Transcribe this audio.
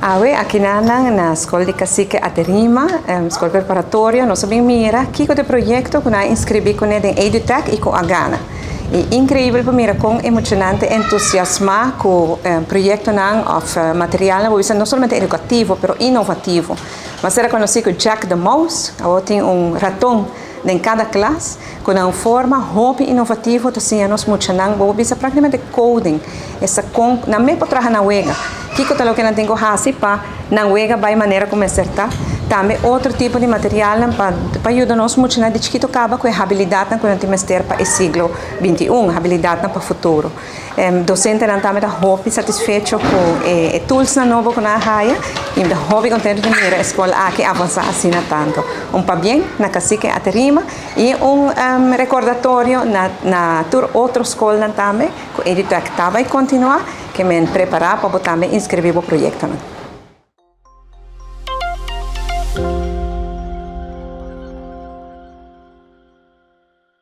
Awe akinan na skol di Cacique Aterima, skol preparatorio, nos a bin mira kiko ta e proyekto ku nan a inskribí kuné den EduTech i ku a gana. I inkreibel pa mira kon e muchanan ta entusiasmá ku proyektonan òf materialnan bo bisa no solamente edukativo pero inovativo. Mas ser a konosí ku Jack the Mouse, awor tin un raton den kada klas ku na un forma hopi inovativo ta siña nos muchanan bo bisa práktikamente coding, esta kon nan mes por traha nan wega, kiko ta loke nan tin ku hasi pa nan wega bai manera ku mester ta. Tambe otro tipo di materialnan pa pa yuda nos muchanan di chikito kaba ku e habilidatnan ku nan tin mester pa e siglo 21, habilidatnan pa futuro. Dosentenan tambe ta hopi satisfecho ku e toolsnan nobo ku nan a haya i mi ta hopi kontentu di mira e skol aki avansá asina tantu. Un pabien na Cacique Aterima i un rekordatorio na na tur otro skolnan tambe ku EduTech ta bai kontinuá ke men prepará pa bo tambe inskribí bo proyektonan.